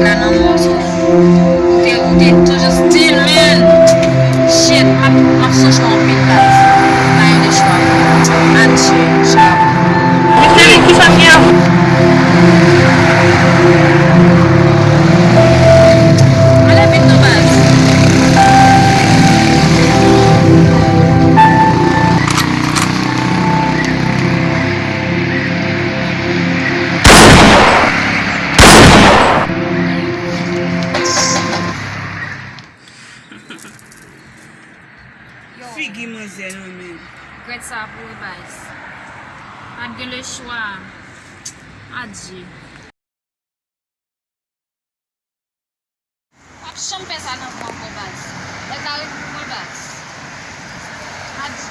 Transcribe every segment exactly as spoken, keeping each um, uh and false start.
La nan mòso. Ou te, ou te toujou still, man. Shit, m ap, m ap sonje w anpil, baz. Pa gen lechwa. Adje, chao. Mwen te vin pou sa fè. Mwen te vin non, baz. Yo. Figi manzè nan men. Grèt sa pou ou, baz. Pa t gen lechwa. Adje. P ap janm fè sa nan vi w ankò, baz. Nèg la ret pou mwen, baz. Adje.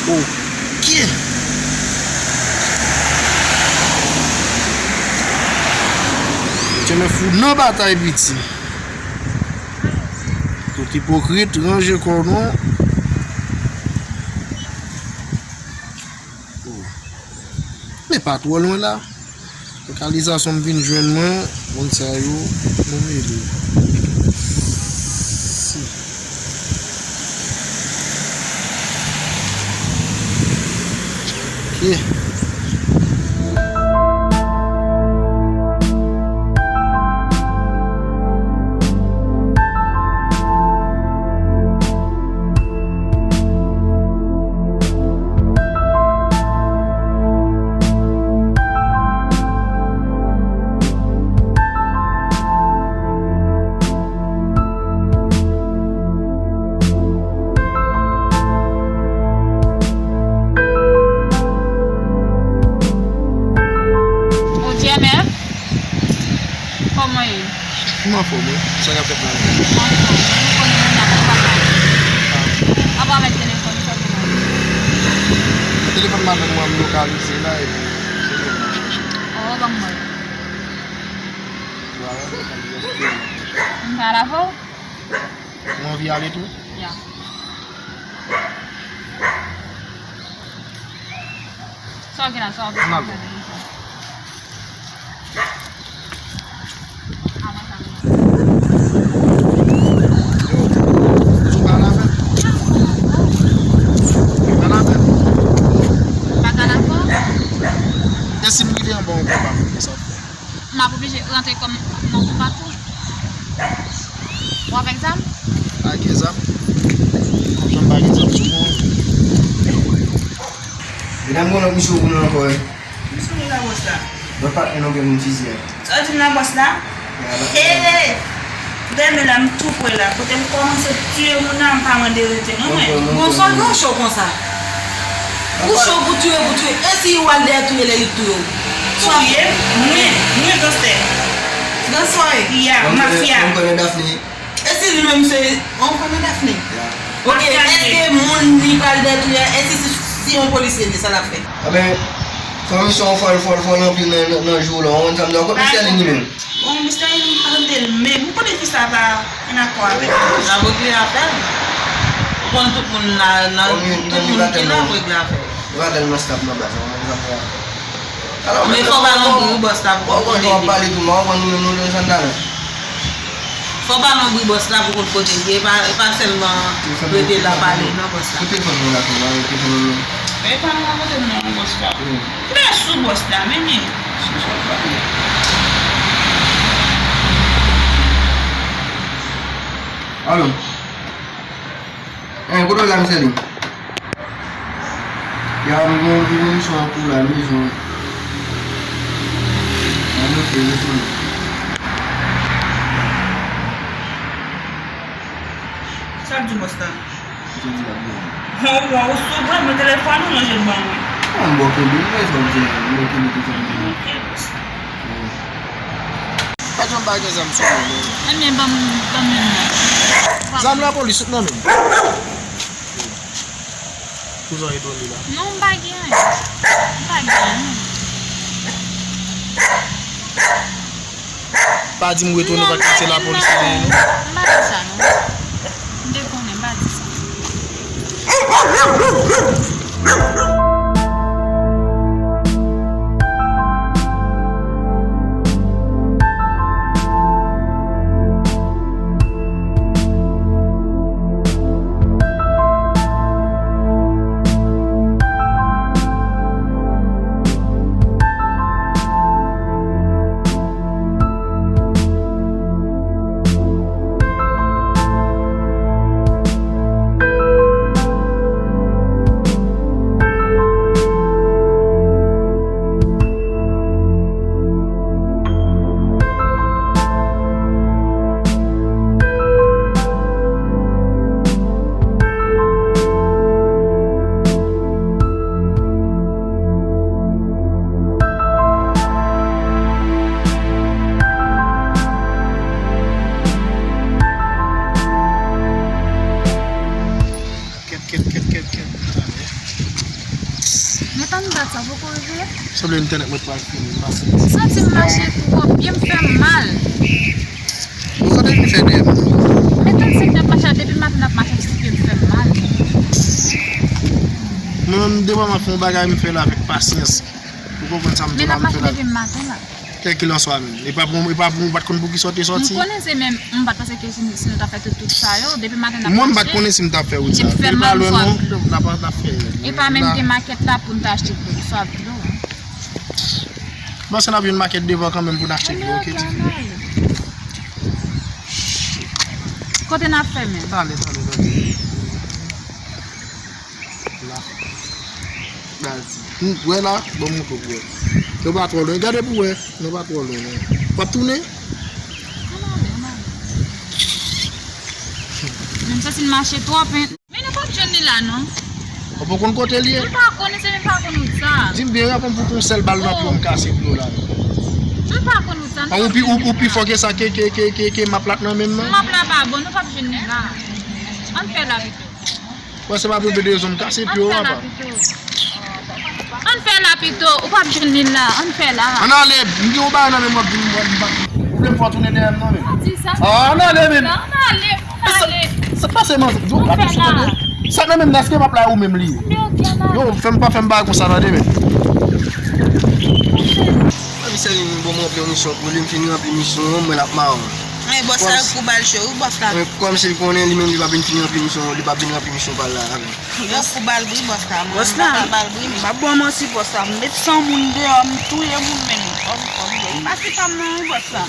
Ok. Kenbe fou nan batay, piti. Tout ipokrit, ranje kò nou. Oh. Men pa twò lwen la. Lokalizasyon m vin jwenn mwen, moun sa yo, nou mele. Si. Ok. O J M F, kòman ye? M anfòm, wi. Sa k ap fèt la menm? M anfòm, wi. Ou konnen moun ap travay. Apa avèk telefòn sèlman. Telefòn m avè m, m lokalize la, epi se li m ap chèche. Oh, ban m wè. Vwala, lokalize. M pa la fò? Ou anvi ale tou? Ya. Sa w gen la, sa w gen la? N ap ale. Avan sa. Yo, ou pa la fè? Pa la fè? Pa ka la fè? E si m rive anba yon konba, kisa w fè? M ap oblije rantre kò m nan konba tou. Ou avèk zam? Pa gen zam. Janm pa gen zam sou mwen. Medam, gen lòt misye pou nou ankò, wi. Misye nou la bòs la. Lòt patnè nou gen moun fiziye a. Sa w di m la bòs la? Ya, la. Hey! Dèmen la, m tou pre la. Kote m kòmanse tiye moun nan, m pa mande rete non, mwen. Bon, sa gen w cho konsa. Ou cho pou tiye, pou tiye. E si ou al dèyè touye lè li t touye w? Touye? Mwen, mwen ganstè. Ganstè w ye? Ya, mafya. Mwen konnen Daphne. E si li menm se yon konnen Daphne? Ya. Ok, èske moun li pral dèyè touye a, e si, si, si yon polisye li, sa l ap fè? Enben, fè misye yon fòl, fòl, fòl anpil nan, nan, nan jou la. Ou konn sa m di w, kot misye li menm? Bon, misye li m pa tande l menm. Ou konnen fi sa pa ann akò avèk mwen. L ap regle afè l. Ou konn tout moun la, nan, tout moun ki la ap regle afè l. Li pa tèlman stap nan baz la, ou konn sa m di w. Men fò w ba l yon bri wi bòs la pou konn kote l ye. Ou konn w ap pale tou, men ou konn nou menm nou nan Santana. Fò w ba l yon bri bòs la pou konn kote l ye, e pa, e pa sèlman rete la pale non bòs la. Ki telefòn mwen la tou, mwen telefòn mwen. E pa nan kote m nan bòs la. Kilè sou bòs la, men men. Alo. Eh, kote w la, Michèlin? Ya, m gen, m gen yon misyon an kou la, mezon. Mwen monte, mezon. Sa l di bòs la? Misye di l ap gen. Waw, waw, ou sou vre, men telefòn ou ranje l ban mwen. An, m bò kenbe l, men sa w di a, m bò kenbe telefòn ou. Ok, bòs la. Pa janm pa gen zam sou mwen, non. Ebyen, ban m, ban m youn nan. Zam lapolis, tout nan men m. Poukisa w etone la? Non, m pa gen anyen. M pa gen anyen. Pa di m etone, pa di se lapolis li ye, non. M pa di sa, non. M te konnen, m pa di sa. Kèt, kèt, kèt, kèt, kèt. Mwen tann dat sa poko rive. Sanble entènèt mwen pral fini, m pa santi. M santi m mache twò, pye m fè m mal. Ou santi m fè dèyè m. Men tann sektè m mache a, depi maten n ap mache, m santi pye m fè m mal. Mwen menm, devan m ap fè yon bagay, m fè l avèk pasyans. Ou konprann sa m di la, m fè l avèk. Men n ap mache depi maten la. Kèlkilanswa menm. E pa pou, e pa pou, ou pa t konn poukisa w te sòti. M konnen se menm, m pa t panse ke si, si nou ta fè tout, tout sa yo, depi maten n ap mache. Mwen m pa t konnen si m t ap fè wout sa. Epi m fè mal, swa dlo. N ap, n ap fè. E pa menm gen makèt la pou n ta achte dlo, swa dlo. Bon, se n ap jwenn makèt devan kanmenm pou n achte dlo, ok, ti fi. Kote n ap fèmen? Tande, tande, tande. La. Baz. Hmm, wè la, bon, m montre w pou wè. Nou pa twò lwen. Gade pou wè. Nou pa twò lwen, non. W ap tounen? Ann ale, ann ale. Men m santi n mache twòp, en. Men nou p ap jwenn li la, non. Ou pa konn kote l ye? M pa konnen, se menm pa konn wout sa. Di m byen, reponn pou yon sèl bal nan pye w, m kase pye w la. M pa konn wout sa, non. Ou pi, ou, ou pi fò ke sa, ke, ke, ke, ke, ke map la nan menm nan? Map la pa bon, nou p ap jwenn li la. Ann fè la pito. Bon, se pa pou bezwen m kase pye w, papa. Ann fè la pito. Ou p ap jwenn li la. Ann fè la. Ann ale. M gen yon bagay nan men m, w ap di m, w ap, w ap, ou vle m fè w tounen dèyè m nan, men. Pa di sa. Ah, ann ale, men. Ann ale, ann ale. Sa, sa pase, man. Yo, pa di sa, tande. Sa nan men m nan, èske m ap la ou menm li? Yo, fè m pa fè m bagay konsa, tande, men. Mwen, Michèlin, bon, m ranpli yon misyon pou li, m fin ranpli misyon an, mwen l ap mawon. Ay, bòs la, kou bal cho, wi, bòs la. Kòmsi l konnen li menm li p ap vin fini ranpli misyon, li p ap vin ranpli misyon pa l la avè m. Yo kou bal bri, bòs la. Mwen, m pa ka bal bri, men. M ap ba w manti, bòs la. M met san moun deyò, m touye moun menm. Kòm, kòm, kòm. Pa se pa m nan, wi, bòs la.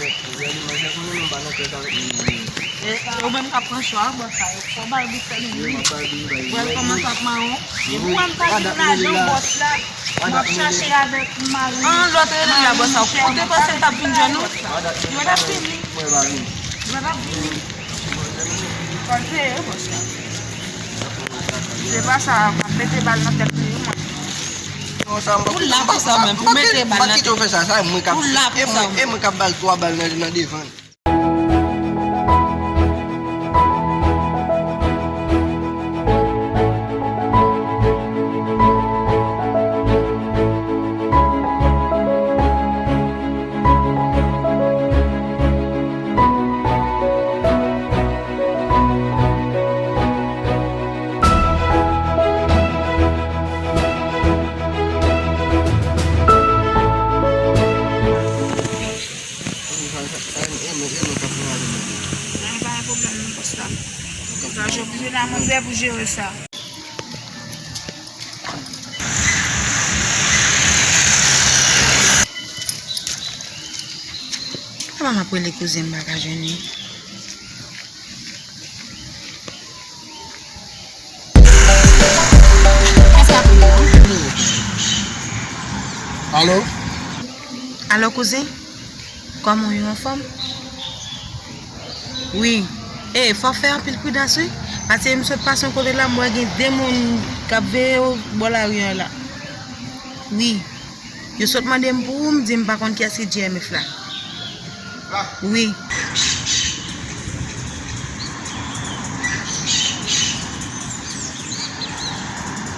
Ou menm k ap pran cho a, bòs la. Yo fò bal bri fè li bri. Wè l kòmanse ap mawon. Epi wè m pa vin ladan, bòs la. M ap chache avèk mari. An, lòt rele la, bòs la. Ou te panse l t ap vin jwenn ou? Yo t ap vini. Yo t ap vini. Fò l peye, bòs la. Se pa sa, m ap mete bal nan tèt li, wi, mwen. Ou la pou sa menm, pou mete bal nan tèt. Ou la pou sa. E mwen k ap ba l twa bal nan, nan devan l. Mwen pa gen pwoblèm non, bòs la. Sa, j oblije la manzè pou jere sa. Kòman m ap rele kouzen m pa ka jwenn li? Alo? Alo, kouzen? Kòman w ye, w anfòm? Wi. E, fò w fè anpil pridans, wi. Paske m sot pase yon kote la, m wè gen de moun k ap veye w bò lari an la. Wi. Yo sot mande m pou ou, m di m pa konn kiyès ki G M F la. Wi.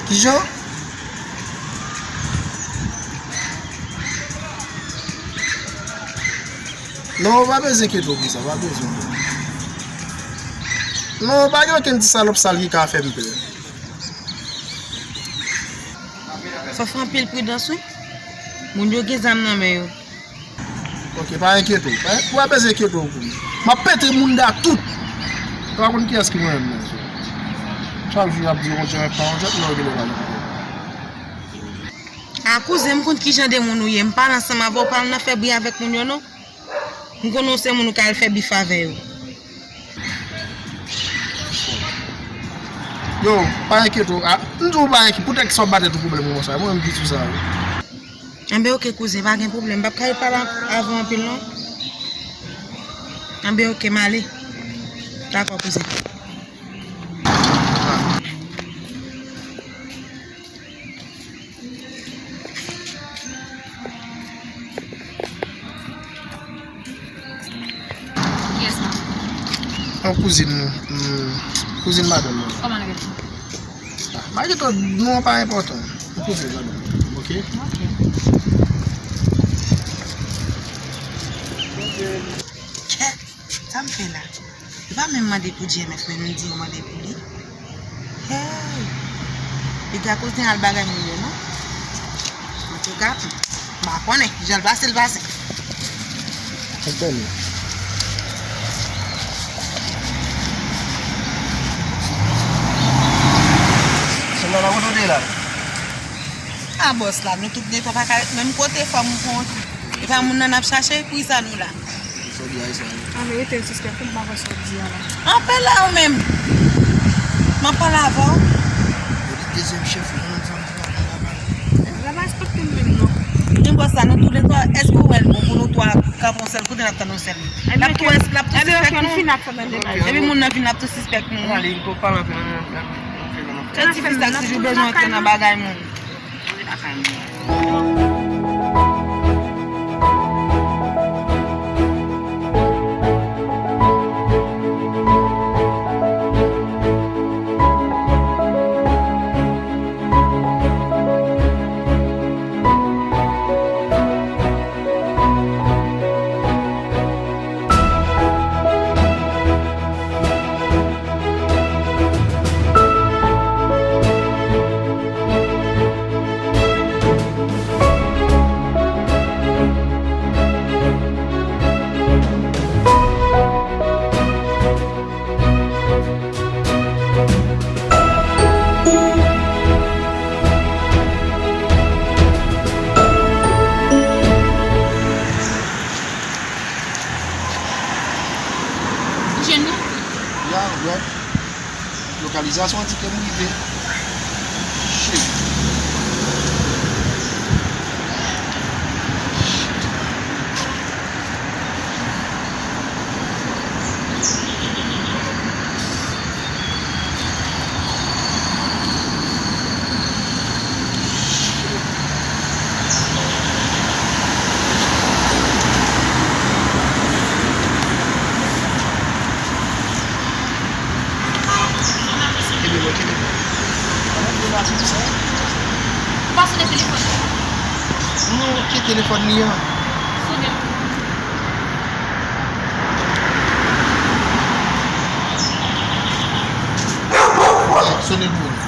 Kijan? Non, ou pa bezwen enkyete w pou sa, pa bezwen. Non, pa gen okenn ti salòp sal ki ka fè m pè. Fò w fè anpil pridans, wi. Moun yo gen zam nan men yo. Ok, pa enkyete w. Pa, ou pa bezwen enkyete w pou m. M ap pete moun da tout. Ou pa konn kiyès ki mwen menm nan. Chak jou y ap di yon jèt pa yon jèt, lè w gen lè pa gen. A, kouzen, m konn ki jan de moun ou ye. M pale ansanm avè w, pa al nan fè bri avèk moun yo, non. M konnen w se moun ou ka al fè bif avè yo. Yo, pa enkyete w. A, m di w pa enkyete, poutèt sa w ba tèt ou pwoblèm konsa. Mwen menm ki sou sa, wi. Anben, ok, kouzen, pa gen pwoblèm. M p ap ka ret pale avè w anpil, non. Anben, ok, m ale. Dakò, kouzen. Kiyès la? Yon kouzin, mm, kouzin madanm mwen. Kòman l rele? Ah, pa gen twòp, non, pa enpòtan. Yon kouzin madanm mwen, ok? Ok. Kèt, sa m fè la? Yo pa menm mande pou G M F, men m di yo mande pou li. Hey! Piga kouzen al bagay moun yo, non? Antouka, m pa konnen. Jan l pase, l pase. Anpèl. Se la, la, kote w te la? A, bòs la, nou tout gen tan pa ka ret menm kote, fò m konn. E pa moun nan n ap chache, poukisa nou la? Sa w di a, sa. An verite, l sispèk, m pa kwè sa w di a la. Anpèl la ou menm. M ap pale avè w. Yo di dezyèm chèf, ou konn sa m di la, la, la, la. La pa respekte m menm, non. Men bòs la, nou toulètwa, èske w wè l bon pou nou twa kanpe yon sèl kote, n ap tann yon sèl moun? L ap tou, l ap tou sispèk nou. Epi moun nan vin, l ap tou sispèk nou. Ann ale, fò w pale anpil, ann, ann, ann. Kèt ti fi sa toujou bezwen antre nan bagay moun. Ou jwenn nou? Ya, wè. Lokalizasyon an di ke m rive. Shit. Kenbe mwen, kenbe mwen. Ou pa sonde telefòn nan? Non, ki telefòn li an? Sonde l. Sonde l pou mwen.